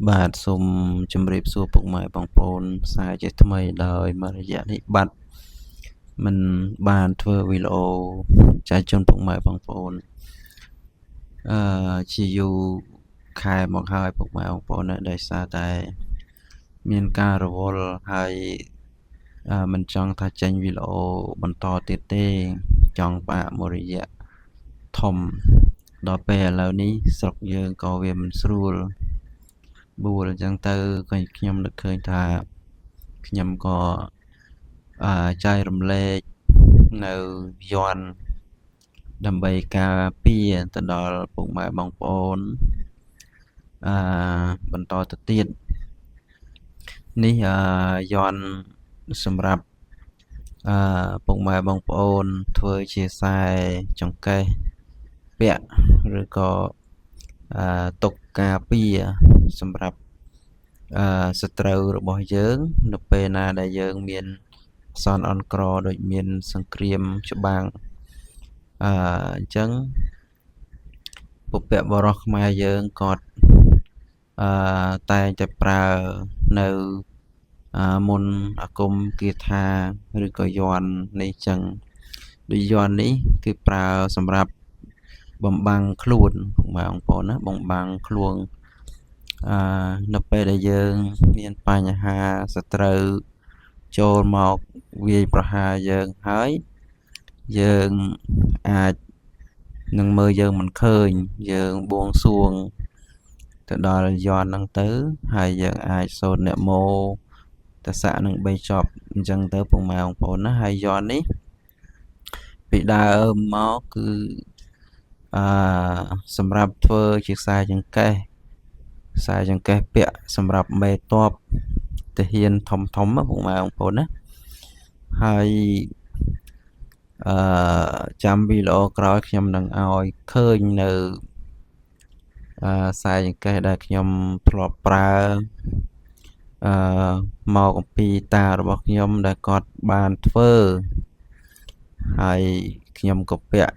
បាទសូមជម្រាបសួរពុកម៉ែបងប្អូនសារជាថ្មីដោយមួយរយៈនេះបាត់មិនបានធ្វើវីដេអូចែកជូនពុកម៉ែបងប្អូនជាយូរខែមកហើយពុកម៉ែបងប្អូនដោយសារតែមានការរវល់ហើយមិនចង់ថាចេញវីដេអូបន្តទៀតទេចង់ផ្អាកមួយរយៈធំដល់ពេលឥឡូវនេះស្រុកយើងក៏វាមិនស្រួលបួលអញ្ចឹងទៅក៏ខ្ញុំនឹកឃើញថាខ្ញុំក៏ចែករំលែកនៅយ័ន្តដើម្បីការពារទៅដល់ពុកម៉ែបងប្អូនបន្តទៅទៀតនេះយ័ន្តសម្រាប់ពុកម៉ែបងប្អូនធ្វើជាខ្សែចង្កេះពាក់ឬក៏ទុកការពារសម្រាប់សត្រូវរបស់យើងនៅពេលណាដែលយើងមានសន្នអន់ក្រដូចមានសង្គ្រាមច្បាំងអញ្ចឹងបុព្វបុរសខ្មែរយើងគាត់តែងតែប្រើនៅមន្តអាគមគាថាឬក៏យ័ន្តនេះចឹងដូចយ័ន្តនេះគឺប្រើសម្រាប់បំបាំងខ្លួនពុកម៉ែបងប្អូនណាបំបាំងខ្លួននៅពេលដែលយើងមានបញ្ហាសត្រូវចូលមកវាយប្រហារយើងហើយយើងអាចនឹងមើលយើងមិនឃើញយើងបួងសួងទៅដល់យ័ន្តហ្នឹងទៅហើយយើងអាចសូត្រនមោតសៈនឹង3ចប់អញ្ចឹងទៅពុកម៉ែបងប្អូនណាហើយយ័ន្តនេះពីដើមមកគឺសម្រាប់ធ្វើជាខ្សែចង្កេះខ្សែចង្កេះពាក់សម្រាប់មេតបទាហានធំធំពុកម៉ែបងប្អូនណាហើយចាំវីដេអូក្រោយខ្ញុំនឹងឲ្យឃើញនៅខ្សែចង្កេះដែលខ្ញុំធ្លាប់ប្រើមកអំពីតារបស់ខ្ញុំដែលគាត់បានធ្វើហើយខ្ញុំក៏ពាក់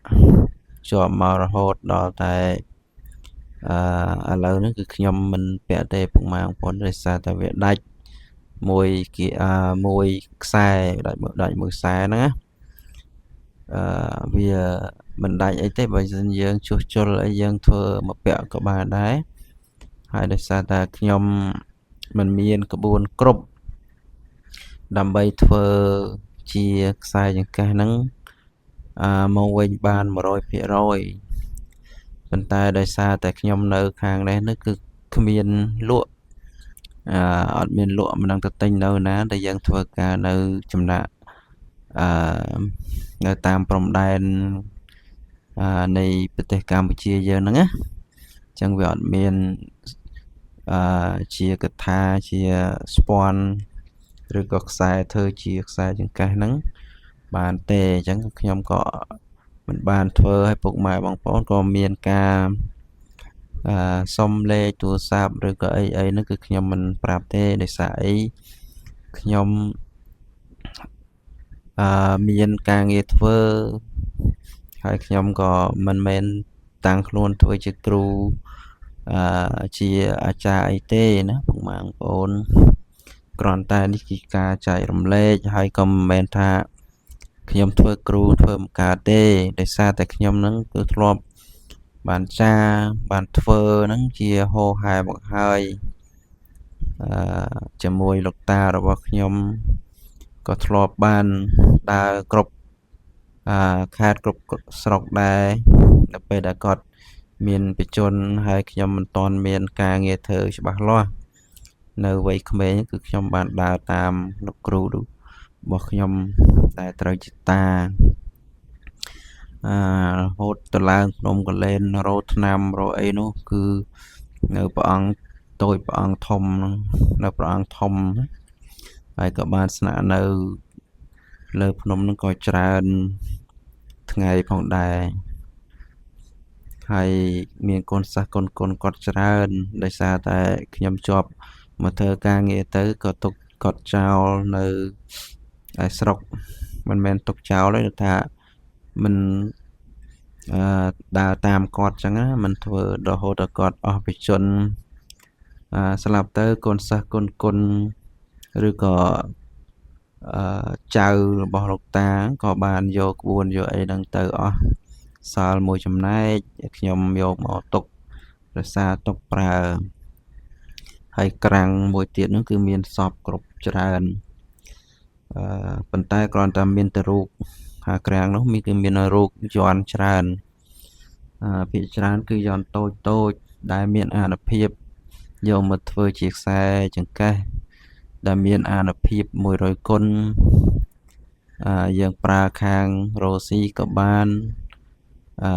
ជាប់មករហូតដល់តែឥឡូវនេះគឺខ្ញុំមិនពាក់ទេពុកម៉ែបងប្អូនដោយសារតែវាដាច់មួយគេមួយខ្សែដាច់មួយខ្សែហ្នឹងណាវាមិនដាច់អីទេបើមិនយើងជួសជុលអីយើងធ្វើមកពាក់ក៏បានដែរហើយដោយសារតែខ្ញុំមិនមានក្បួនគ្រប់ដើម្បីធ្វើជាខ្សែចង្កេះហ្នឹងមកវិញបាន100%ប៉ុន្តែដោយសារតែខ្ញុំនៅខាងនេះនោះគឺគ្មានលក់អត់មានលក់មិនដឹងទៅទិញនៅណាដែលយើងធ្វើការនៅចំណាក់នៅតាមព្រំដែននៃប្រទេសកម្ពុជាយើងហ្នឹងណាអញ្ចឹងវាអត់មានជាកថាជាស្ពាន់ឬក៏ខ្សែធ្វើជាខ្សែចង្កេះហ្នឹងបានទេអញ្ចឹងខ្ញុំក៏មិនបានធ្វើឲ្យពុកម៉ែបងប្អូនក៏មានការសុំលេខទូរស័ព្ទឬក៏អីអីហ្នឹងគឺខ្ញុំមិនប្រាប់ទេដោយសារអីខ្ញុំមានការងារធ្វើហើយខ្ញុំក៏មិនមែនតាំងខ្លួនធ្វើជាគ្រូជាអាចារ្យអីទេណាពុកម៉ែបងប្អូនគ្រាន់តែនេះគឺការចែករំលែកហើយក៏មិនមែនថាខ្ញុំធ្វើគ្រូធ្វើមិនកើតទេដោយសារតែខ្ញុំនឹងគឺធ្លាប់បានចាបានធ្វើហ្នឹងជាហោហែមកហើយជាមួយលោកតារបស់ខ្ញុំក៏ធ្លាប់បានដើរគ្រប់ខេត្តគ្រប់ស្រុកដែរនៅពេលដែលគាត់មានបជនហើយខ្ញុំមិនទាន់មានការងារធ្វើច្បាស់លាស់នៅវ័យក្មេងគឺខ្ញុំបានដើរតាមលោកគ្រូរបស់ខ្ញុំដែលត្រូវជាតារហូតទៅឡើងភ្នំកលែនរោថ្នាំរោអីនោះគឺនៅព្រះអង្គតូចព្រះអង្គធំនៅព្រះអង្គធំហើយក៏បានស្នាក់នៅលើភ្នំនឹងក៏ច្រើនថ្ងៃផងដែរហើយមានកូនសិស្សកូនគាត់ច្រើនដោយសារតែខ្ញុំជាប់មកធ្វើការងារទៅក៏ទុកគាត់ចោលនៅឯស្រុកមិនមែនទុកចោលទេថាមិនដើរតាមគាត់ចឹងណាមិនធ្វើរហូតដល់គាត់អស់បជន ស្លាប់ទៅកូនសិស្សកូនគុណឬក៏ចៅរបស់លោកតាក៏បានយកក្បួនយកអីហ្នឹងទៅអស់សល់មួយចំណែកខ្ញុំយកមកទុករក្សាទុកប្រើហើយក្រាំងមួយទៀតនោះគឺមានសពគ្រប់ច្រើនប៉ុន្តែគ្រាន់តែមានតែរូបហើយក្រាំងនោះមានគឺមានរូបយ័ន្តច្រើនភាគច្រើនគឺយ័ន្តតូចតូចដែលមានអានុភាពយកមកធ្វើជាខ្សែចង្កេះដែលមានអានុភាព100គុណយើងប្រើខាងរ៉ូស៊ីក៏បានអឺ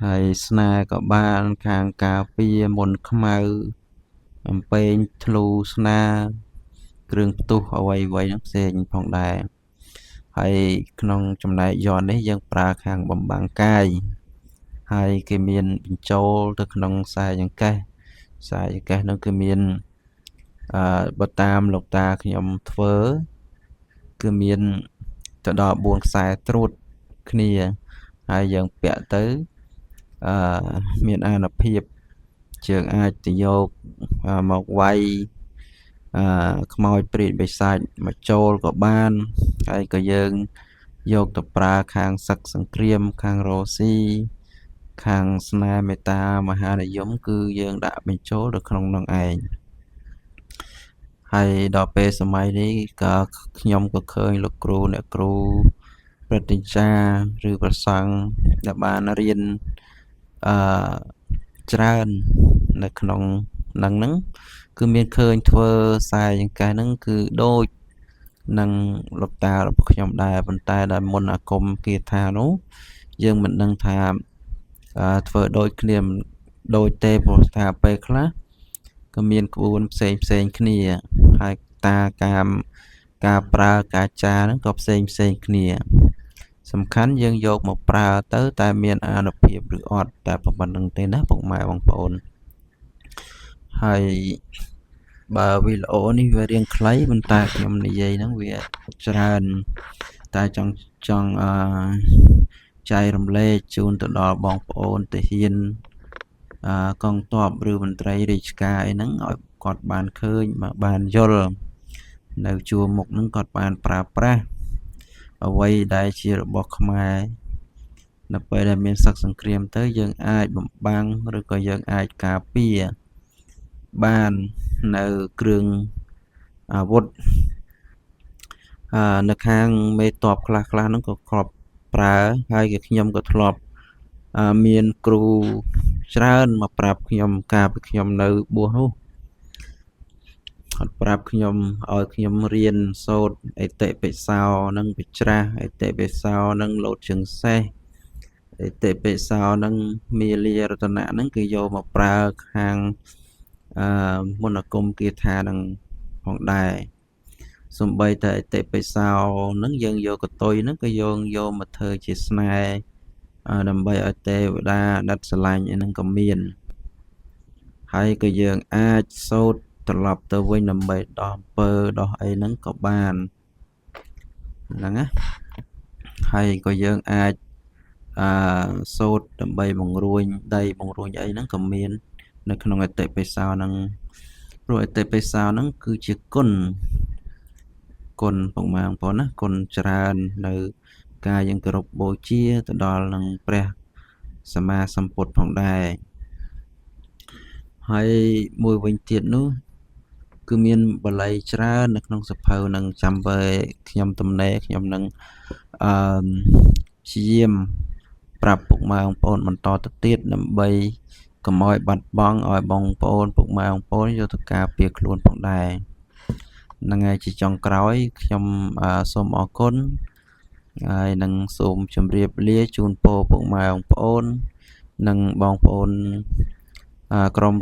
ហើយស្នេហ៍ក៏បានខាងការពារមុនខ្មៅអំពែងធ្លូស្នាគ្រឿងផ្ទុះអ្វីៗហ្នឹងផ្សេងផងដែរហើយក្នុងចំណែកយ័ន្តនេះយើងប្រើខាងបំបាំងកាយហើយគេមានបញ្ចូលទៅក្នុងខ្សែចង្កេះខ្សែចង្កេះនោះគឺមានបើតាមលោកតាខ្ញុំធ្វើគឺមានទៅដល់4ខ្សែត្រួតគ្នាហើយយើងពាក់ទៅមានអានុភាពជើងអាចទៅយកមកវាយខ្មោចព្រាយបិសាចមកចូលក៏បានហើយក៏យើងយកទៅប្រើខាងសឹកសង្គ្រាមខាងរ៉ូស៊ីខាងស្នេហ៍មេត្តាមហានិយមគឺយើងដាក់បញ្ចូលទៅក្នុងនឹងឯងហើយដល់ពេលសម័យនេះក៏ខ្ញុំក៏ឃើញលោកគ្រូអ្នកគ្រូព្រឹទ្ធាចារ្យឬព្រះសង្ឃដែលបានរៀនអឺច្រើននៅក្នុងហ្នឹងគឺមានឃើញធ្វើខ្សែចង្កេះហ្នឹងគឺដូចនឹងលោកតារបស់ខ្ញុំដែរប៉ុន្តែដល់មុនអាគមគាថានោះយើងមិនដឹងថាធ្វើដូចគ្នាដូចទេព្រោះថាពេលខ្លះក៏មានក្បួនផ្សេងផ្សេងគ្នាហើយតាការប្រើការចាហ្នឹងក៏ផ្សេងផ្សេងគ្នាសំខាន់យើងយកមកប្រើទៅតែមានអានុភាពឬអត់តែប៉ុណ្្នឹងទេណាពុកម៉ែបងប្អូនហើយបើវីដេអូនេះវារៀងខ្លីប៉ុន្តែខ្ញុំនិយាយហ្នឹងវាច្រើនតែចង់ចែករំលែកជូនទៅដល់បងប្អូនទាហានកងទ័ពឬមន្ត្រីរាជការអីហ្នឹងឲ្យគាត់បានឃើញបានយល់នៅជួរមុខហ្នឹងគាត់បានប្រើប្រាស់អ្វីដែលជារបស់ខ្មែរនៅពេលដែលមានសឹកសង្គ្រាមទៅយើងអាចបំបាំងឬក៏យើងអាចការពារបាននៅគ្រឿងអាវុធនៅខាងមេតបខ្លះៗហ្នឹងក៏ធ្លាប់ប្រើហើយក៏ខ្ញុំក៏ធ្លាប់មានគ្រូច្រើនមកប្រាប់ខ្ញុំកាលពីខ្ញុំនៅបួសនោះគាត់ប្រាប់ខ្ញុំឲ្យខ្ញុំរៀនសូត្រអតិបិសោនិងវិច្រាសអតិបិសោនិងលោតជើងសេះអតិបិសោនិងមាលារតនៈហ្នឹងគឺយកមកប្រើខាងមន្តអាគមគាថានឹងផងដែរសំបីតែអតិបិសោហ្នឹងយើងយកកតុយហ្នឹងក៏យើងយកមកធ្វើជាស្នេហ៍ដើម្បីឲ្យទេវតាអាណិតស្រឡាញ់អីហ្នឹងក៏មានហើយក៏យើងអាចសូត្រត្រឡប់ទៅវិញដើម្បីដោះអំពើដោះអីហ្នឹងក៏បានហ្នឹងណាហើយក៏យើងអាចសូត្រដើម្បីបង្រួញដីបង្រួញអីហ្នឹងក៏មាននៅក្នុងអតិបិសោហ្នឹងព្រោះអតិបិសោហ្នឹងគឺជាគុណគុណពុកម៉ែបងប្អូនណាគុណច្រើននៅការយើងគោរពបូជាទៅដល់នឹងព្រះសម្មាសម្ពុទ្ធផងដែរហើយមួយវិញទៀតនោះគឺមានបល័យច្រើននៅក្នុងសភៅនឹងចាំបើខ្ញុំទំនេរខ្ញុំនឹងអឺព្យាយាមប្រាប់ពុកម៉ែបងប្អូនបន្តទៅទៀតដើម្បីកុំឲ្យបាត់បង់ឲ្យបងប្អូនពុកម៉ែបងប្អូនយកទៅការពារខ្លួនផងដែរហ្នឹងហើយជាចុងក្រោយខ្ញុំសូមអរគុណហើយនឹងសូមជម្រាបលាជូនពរពុកម៉ែបងប្អូននិងបងប្អូនក្រុម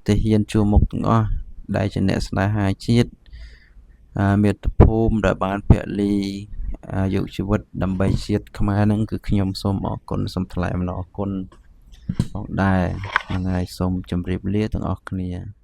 ទាហានជួរមុខទាំងអស់ដែលជាអ្នកស្នេហាជាតិមាតុភូមិដែលបានពលីអាយុជីវិតដើម្បីជាតិខ្មែរហ្នឹងគឺខ្ញុំសូមអរគុណសូមថ្លែងអំណរគុណផងដែរហ្នឹងហើយសូមជម្រាបលាទាំងអស់គ្នា។